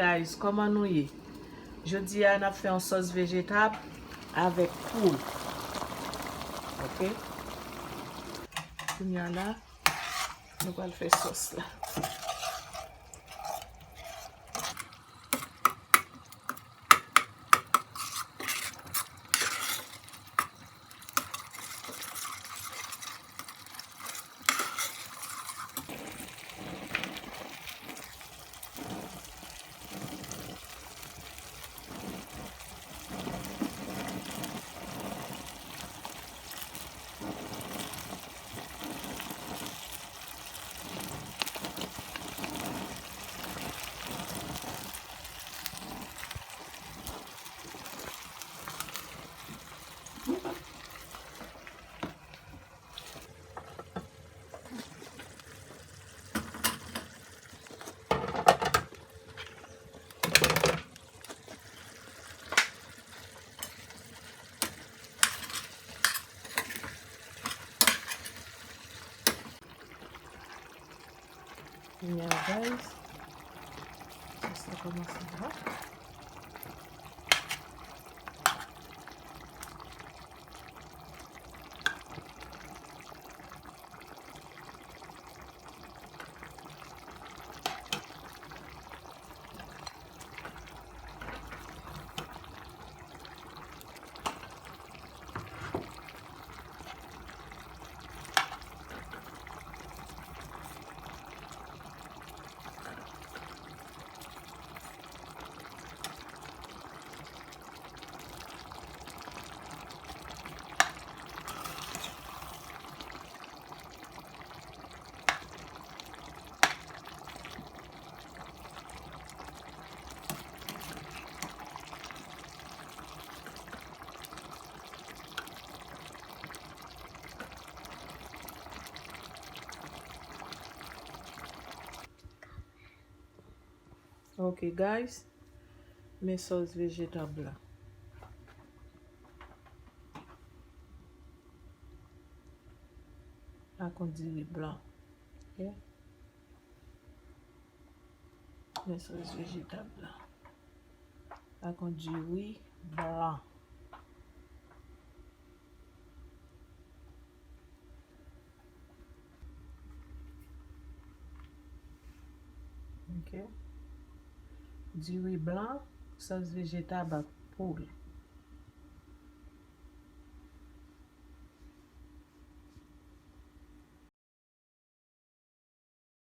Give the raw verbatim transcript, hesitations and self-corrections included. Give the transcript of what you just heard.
Guys, kòman nou ye? Jodi a, n ap fè yon sòs vejetab avèk poul. Ok? Kounye a la, nou pral fè sòs la. Kounye a, guys, sòs la kòmanse la. Ok, guys. Men sòs vejetab la. Ak yon diri blan. Ok? Men sòs vejetab la. Ak yon diri blan. Ok. Diri blan, sòs vejetab ak poul.